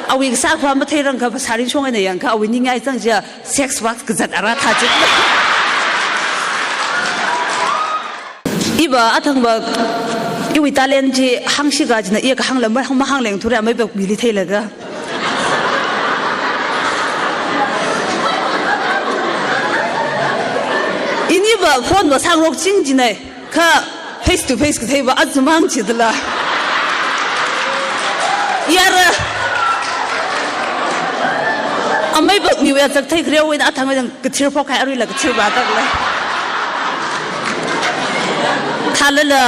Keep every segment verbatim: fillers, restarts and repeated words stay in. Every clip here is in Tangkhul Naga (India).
Awui kasā khavā matheirang kha phasā ringshong eina yangkha awui ningyai zang chiya sex work kazat ara thā chi. Iva athangva iwui talent chi hāngshika jina iya kahāngla mahāng, mahāngleng thura amei bak mili theilaga. Iniva phone va sāngarok ching jinai. Kha face to face katheiva azumang chidala. Yara. Amei bak miwui azak thei khareo eina athang eina kathir phok hai aruila kathir ba tak lei. Khalala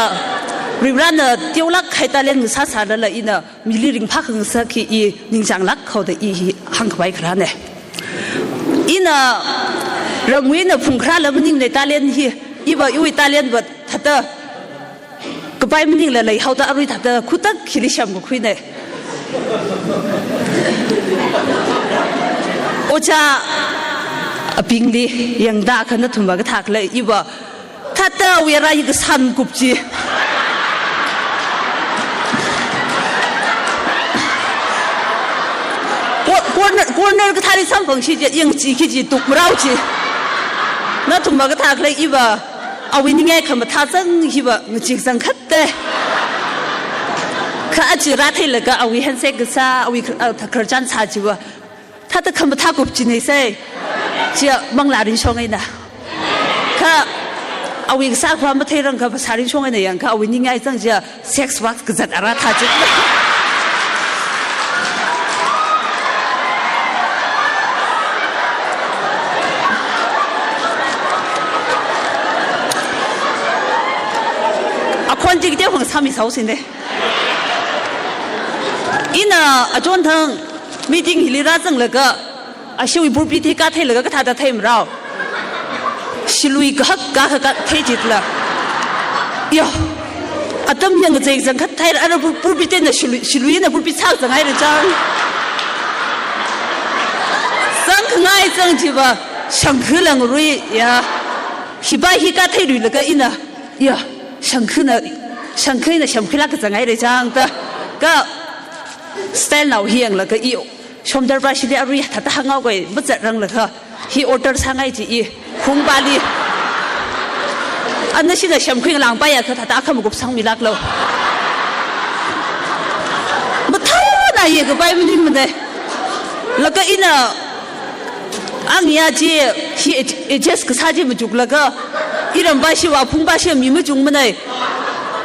Varivarana teolāk kahai talent ngasāsālala ina mili ringphā khangasak hi i ningchānglāk haoda i hi hāngkapai kharāne. Ina ramwui eina phungkharāla maningne talent hi, iva iwui talent va thāda kapai maningla leihaoda arui thāda khutak hili sham kakhuine. Ojā abingli yangda kha nathumva kathā khalei iva thāda wira i kasān kup chi. Cor-, corner, corner kathāli samphang shi chi, yangchi khi chi tukmarao chi. Nathumva kathā khalei iva, awui ningyai khamathā zang hiva, ngachik zangkhatte. Kha achi rātheilaga awui handshake kasā, awui kar-, ah, khararchan sā chiva. Thāda khamathā kup chinei sai. Chiya manglā ringshong eina. Kha awui kasā khavā matheirang kha phasā ringshong eina yangkha awui ningyai zang chiya sex work kazat ara thā chi. Akhon chi kateo hong sāmi saosine. Ina achonthang meeting hili rāzanglaga, ashiwui pulpit hi katheilaga kathāda theimarao. Shilui kahak kahak kathei chitla. Yo. Atam yang zai zangkhat thei ara pul-, pulpit na shilui, shiluina pulpit sāzang haira chang. Zangkhangai zang chiva, shangkhu langrui, ya. Hiva hi katheiluilaga ina. Ya, shangkhuna, shangkhuna shangkhulāk kazang haira chang ta. Kha style nao hi yanglaga i, shomdar pashili arui thāda hānghaokhui, mazatranglaga, hi order sāngai chi i, hungpali. Ana shina shangkhui langpaiakha thāda akha makup sangmilāklo. Mathāna yekapai maningmane. Laga ina, angyā chi, hi ej-, adjust kasā chi machuklaga, iram pashi va phung pashi mi machungmanei.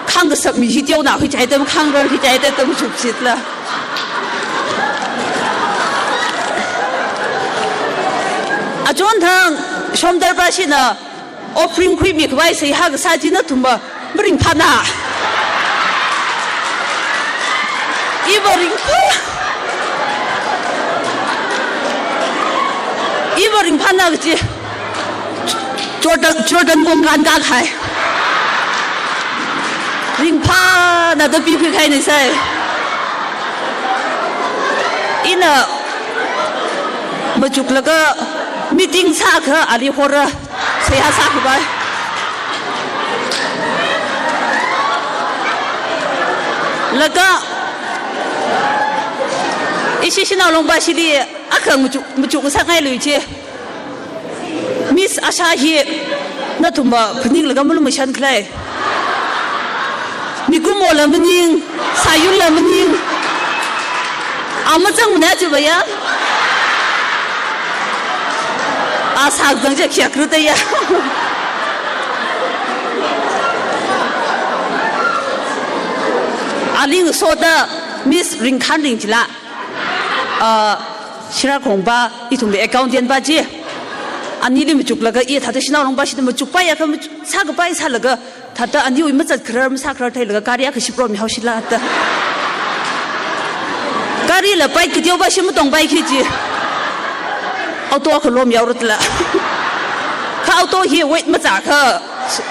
Khāngkasap mi hi teonao hi chai tam khāngrar hi chai tam chukshitla. Achonthang, shomdar pashina, offering khuimi khavai seihā kasā chi nathumva maringphāna. Iva ringphā. Iva ringphāna kachi. Jordan, Jordan kongkhan kakhai. Ringphāna da pikhui kahaine sai. Ina machuklaga meeting sākha ali hora. Seihā sākhavai. Laga, ishi shanao long pashili, akha machuk, machuk sāngailui chi. Miss Asha hi, nathumva phaninglaga malumashan khalei. Mikumola maning, sāyunla maning. A mazangmana chiva ya. A sāzang chi khayākra ta ya. Ali ngasoda Miss Ringkhanring chila. Ah, Shira Khongpa, ithumwui accountant pa chi. Anili machuklaga, i thāda shanao long pashida machukpaiakha machuk, sākapai sālaga, thāda aniwui mazatkharar masākharar theilaga gari akha shiprom mihaoshila ta. Garila bike kateopashi matongpai khi chi. Auto akha lom yaorutla. Kha auto hi weight mazākha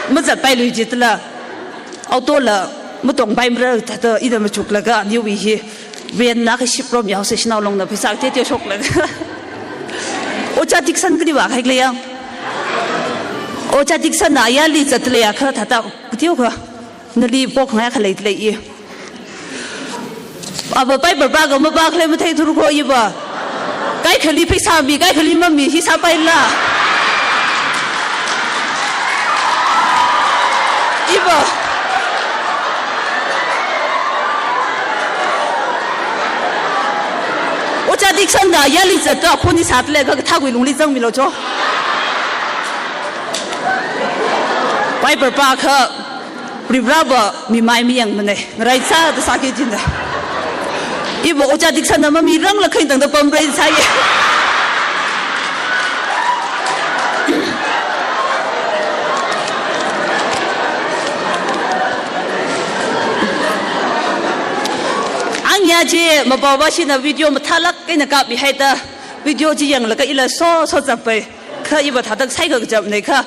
mazatpailui chitla. Autola matongpaimara thāda ina machuklaga aniwui hi van akha shiprom mihaosa shanao longna pheisā kateo shoklaga. Ojā Dixon kali va khai khalei ya. Ojā Dixonna ayarli zatleiakha thāda kateokha. Nali pokngai khalei lei i. Ava Bible pākha mapākhalei matheithura kho iva. Kaikhali pheisā mi, kaikhali mami hi sāpaila. Iva. Ojā Dixon da yali zatda khoni sātla kha kathākwui lungli zangmilu cho. Bible pākha Varivarāva mimai mayangmana, ngarai sāda sāki jina. Iva Ojā Dixon na mamirangla khain tangda pamrai sāya. Ang ya je mapao va shina video mathālāk eina kapmihaida, video chi yanglaga ila so so zapai. Kha iva thāda saiga kachapna kha,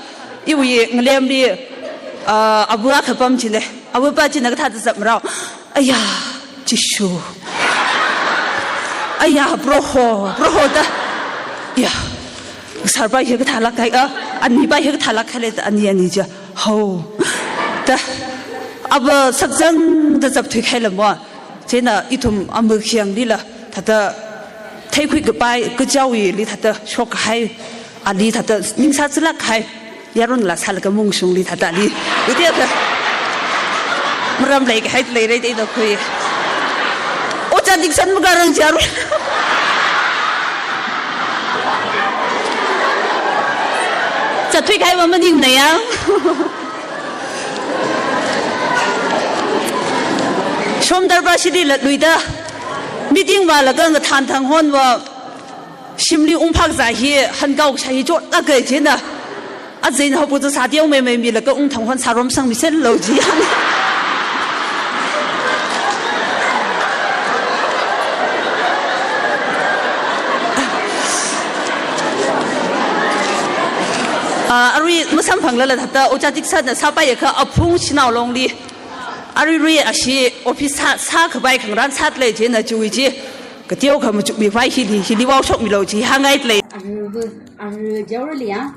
iwui ngalemli, ah, ava akha pam china. Avapa china kathāda chapmarao. Aya, Jishu. Aya, Proho, Proho da. Ya. Sir pa hi kathālāk kahai, ah, ani pa hi kathālāk kahaile da, ani ani ja. Hao. Da. Ava sakzangda chapthui kahaila mo. Chieina ithum amakhianglila thāda theikhui kapai kachaowuili thāda shok kahai, ali thāda ningsā chilāk kahai, yaronla sālaga mungshungli thāda ali. Ute ka maram leikahai leira da ina khui. Ojā Dixon makarang jaru. Zatthui kahai va maningna ya. Shomdar pa shili latluida, meeting vālaga ngathān thang hon va, shimli ungphakzā hi, hankao kashā hi chotlāka chieina. Azin haopu tu sāteo mei mei milaga ungthang hon sārom sangmi sālu ji. Ah, arui masamphanglala thāda, Ojā Dixon na sāpaiya kha aphung shanao longli. Aruirui ashi office sā, sākapai khangarān sātla chieina chiwui chi. Kateokha machukmivai hili, hili vaoshokmilu ji hāngngaitla. Aru, aru jaorali ya.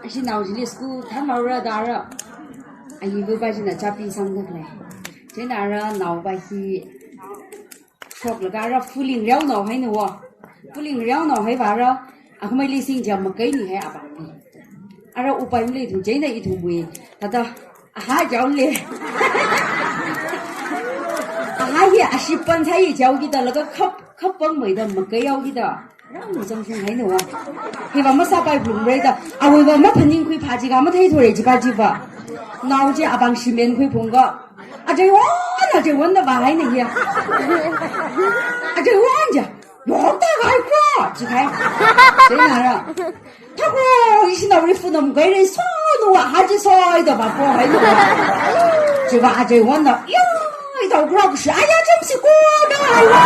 Ashi nao chili school thānhaora da ara. Ayiva pa china chāpi sangdalei. Chieina ara nao pa hi shoklaga ara fuling riao nao haina wo. Fuling riao nao haiva ara, akhamei lising ja makai ni hai apam ni. Ara upai maleithu chieina ithumwui thāda, aha jaole. Aha hi ashi pan sai jaokida laga khap, khap pangmeida makai yaokida. Rang zangshung haina wo. Hiva masāpai blum rei da. Awuiva maphaningkhui pha jiakha matheithura jiakha jiva. Nao chi apam shimenkhui phungkha. Ajai wan, ajai wan da vāhaina hiya. Ajai wan ja. Yokta kahai kho, jikahai. Chieina ara. Thakho, ishi naoli phunam kahaira so nuwa, haji soi da vāphohai nuwa. Jiva ajai wan da, ya, ida ukra kushi, aya jamsi kho da haiwa.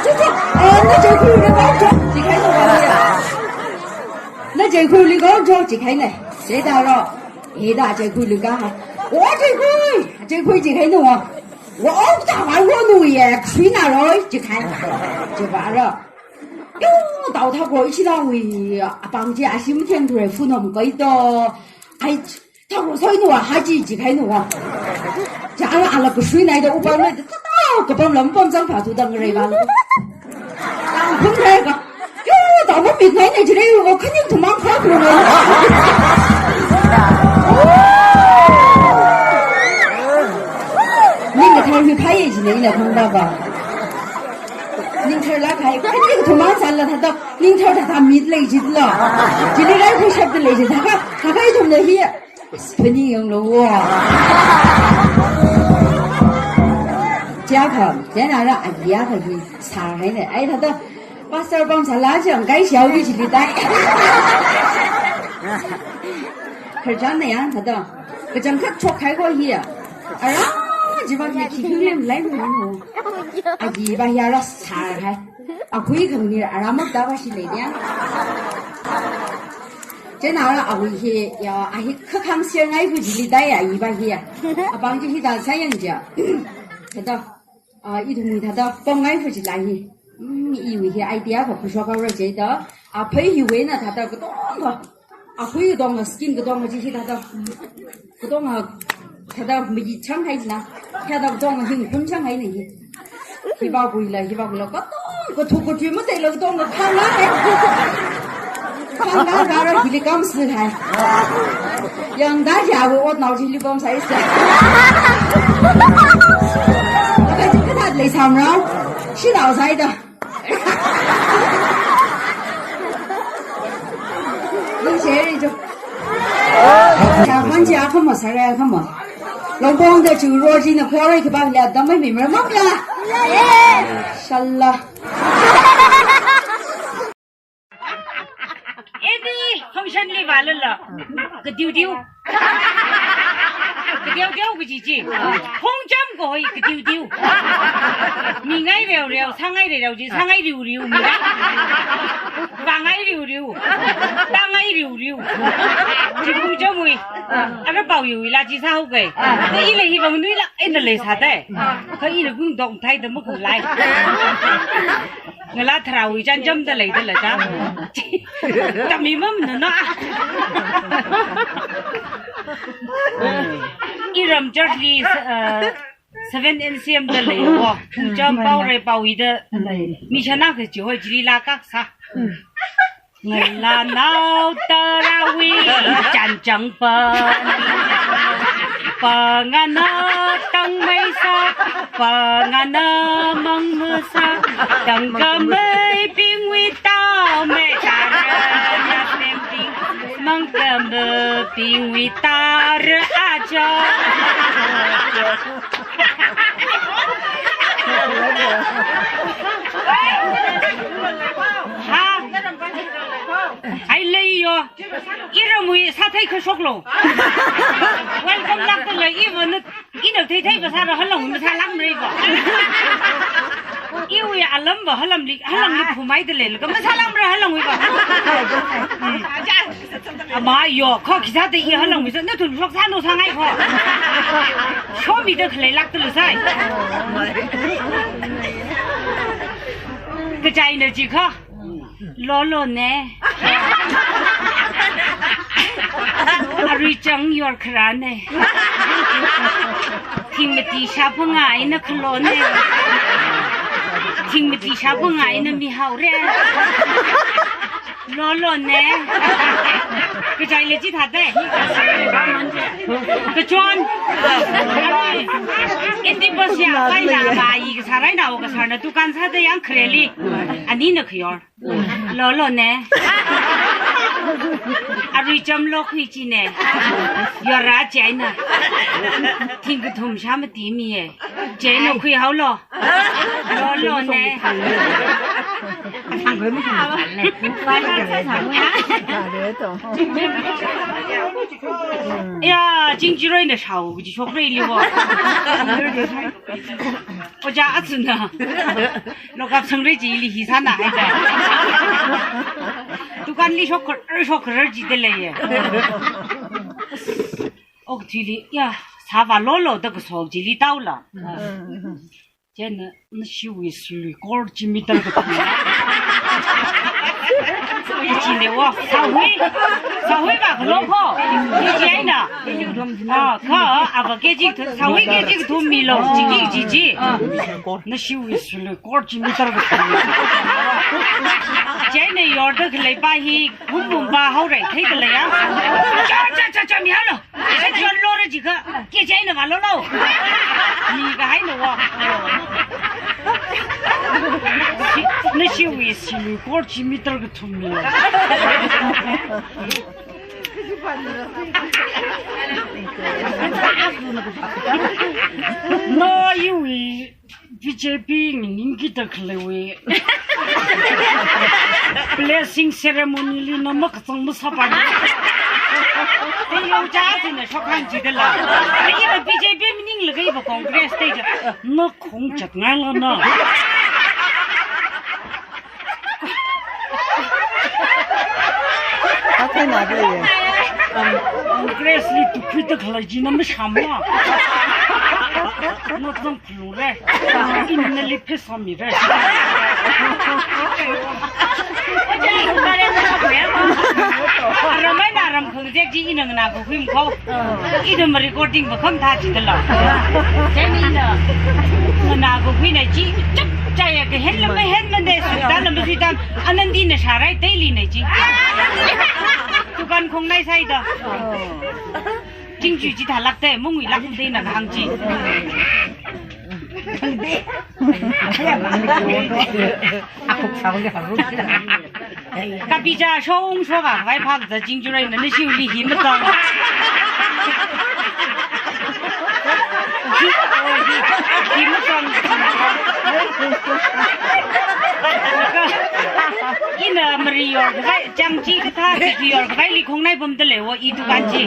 Jiva, eh, na jaikhuili kho, jikahai nuwa ya. Na jaikhuili kho, jikahaina. Chieina ara. Ida jaikhuili kha. O jaikhui, jaikhui jikahaina wa. Wa okta wa wonu ye, khuinaroi, jikahai. Jiva ara. Yo, tao thakho ishi naowui apam chi ashi mathengthura phunam kahaida. Ai, thakho soi nuwa, haji jikahai nuwa. Ja ala ala khuinaida upam le, thāda kapam lam pam zang pha tu dang rei ba. Tang phun rei ka. Yo, tao mapit ngaina jire, wo khaning thumang kha khuinai. Ning kathar hi phāya jina ina khangda ba. Ning tharlāk kahai, khaning thumang sālala thāda, ning thar thāda mit lei jila. Jili rai khuishapda lei jila, thākha, thākha ithumna hi. Phaningyanglu wo. Chiakha, chieina ara ayi akha hi sāhaina. Ai thāda, pastor pam sālala chang kai shiao ki chili tai. Kharchanna ya thāda. Kachangkhat chokhai kho hi. Ara, jiva hi khi khi lem lai mo. Ayiva hi ara sāhai. Akhui khangni ara makta va shi lei ya. Chieina ara awui hi, ya, a hi khakhang serngai pu jili tai ya, iva hi ya. Apam chi hithā sāyang ja. Thāda, ah, ithumwui thāda, pamngai pu jila hi. Hmm, iwui hi idea kha khuishok haora jida. Aphei hiwui eina thāda katonga. Akhui katonga, skin katonga chi hithāda. Katonga. Thāda mayi chang haina. Thāda dong hing khun chang haina hi. Hiva guila, hiva guila, katong, kathuk kathui matheila katong, khangla hai. Khangla gara hili kamsi hai. Yangda ya wo ot nao hili bom sai sa. Kaji kathā lei samrao. Shinao saida. Nung share jo. Ya, manji akhama, sare akhama. Longpong da chu roji na khore ki bang ya, dam mai mi mra mam ya. Shala. Any function li valala. Kadiu diu. Kadiu diu kaji chi. Khongcham kahoi kadiu diu. Mingai reu reu, sangai reu reu chi, sangai riu riu mingai. Vangai riu riu. Tangai riu riu. Chi khongchamwui. Ara pao yu ila chi sāhao kai. Kha ila hi vang nui la, ina lei sāda. Kha ila gung dong thai da makhum lai. Ngala tharāwui chānjam da leida la cha. Tamimam na na. Iram church li, uh, seven N C M da lei wo. Cham pao re pao i da. Mi chana ke chi hoi chili la kak sa. Ngala nao tharāwui chānjam pa. Pangana tangmei sa, pangana mangmei sa, tangkamei pingwui tao mei tara na sem ding, mangkamei pingwui tara aja. Ha? Ai lei yo. Iramwui sāthei kashok lo. Welcome lak da lei, iva na, ina thei thei ba sāra halang ma sālang mrei ba. Iwui alam ba halam li, halang li phumai da lei, ka ma sālang mrei halang wui ba. Ama yo, kho kisa da i halang wui sa, na thun shok sā no sāngai kho. Show me da khalei lak da lo sai. Kachai na chi kha. Lolo ne. Arui chang yor khara ne. Thingmati shaphangai na khalo ne. Thingmati shaphangai na mihao re. Lolo ne. Kachai le chi thāda. Kachon. Indi bas ya, pai na ba yi kasā rai na, o kasā na dukan sāda yang khareli. Ani na khayor. Lolo ne. Arui cham lo khui chi ne. Yora chai na. Thing kathum shamati mi e. Chai na khui hao lo. Lolo ne. Ya, jing jiroi na shao, ji shok rei li wo. Oja atsuna. Lokap sangre ji li hi sāna hai da. Dukan li shok khar, shok khar ji de lei ye. Ok, tui li, ya, sāva lolo da kasok ji li tao la. Chieina, na shiwi sui kor chi mi tar ka. Ichi ne wo, sāhui, sāhui ba khalo kho. Ichi ai na. Ah, kha, ava kg, sāhui kg kathum mi lo, chi kg chi chi. Na shiwi sui kor chi mi tar ka. Chieina yorda khalei pa hi, hum hum ba hao rai, thei khalei ya. Cha, cha, cha, cha, mi hao lo. Ai, chon lo ra jikha, kg chieina va lo lo. Mi kahai na wa. Na shiwi sui kor chi mi tar kathum mi. Na iwui B J P ningki ta khalei wui. Blessing ceremony li na makachang masāpa. Te yong cha chi na shokhan chi de la. Iva B J P maning laga iva Congress te ja. Na khong chat ngai la na. Athai na de ye. Congress li tukhui ta khalei chi na masham la. Not zong phalungra. Ina nali phasāmira. Aram eina aram khangazek chi ina nganākakhui makho. Ithum recording makham thā chidala. Chieina ina nganākakhuina chi chapchāya, kahenla mahenmana, suitāla masuitāmana, anandi na shārai teili na chi. Dukan khongnai sāida. Chingchui chithālākda, mungwuilākda ina kahāng chi. Kapicha shong shokakhavai phākazā chingchurei na, nashiwuili hi mazang. Hi mazang. Ina mariyor khavai, chang chi kathā, mariyor khavaili khongnai pamda leiwo, i dukan chi.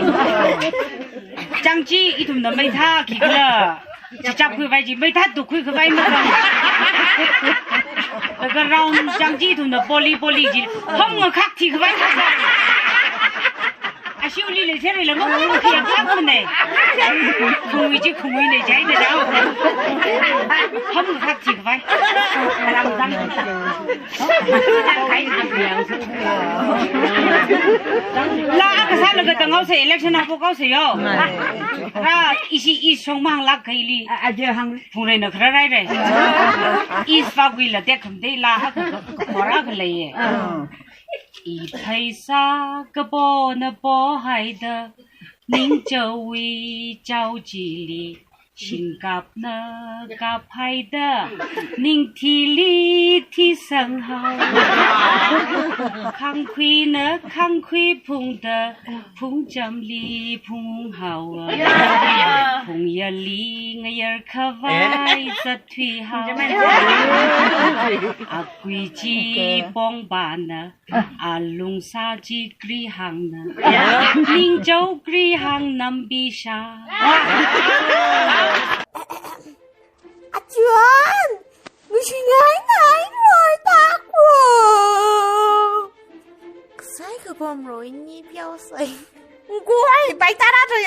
Chang chi ithumna maithāki kala. Chichapkhuivai chi, maithātukkhui khavai mazang. Laga round chang chi ithumna poli poli chi, hom ngakhak thikhavai mazang. Ashiwuili leiserila ngam khayākhamana. Khungwui chi khungwuina chieina dao. Hom ngakhak thikhavai. Laa kasā laga tanghaosa, election haophok haosa yo. Ra ishi i shong manglāk kaili. A, aja hāng. Phungreina kharā rairai. East Parkwui latek khamdei laa haka ka, ka, kora khaleiya. Ah. I pheisā kapona pohaida, ningchaowui chao chili shingkapna kaphaida, ningthili thi sanghao. Khangkhuina khangkhui phungda, phungchamli phunghaowa. Phungyali ngayar khavai zatthuihaowa. Akui chi pongpana, alungsā chi kri hāngna. Ningchao kri hāngna bisha. Achuan, ngashingai ngai roi takwo. Sai kapam roi ni piao sai. Ngoi, bai tara roi.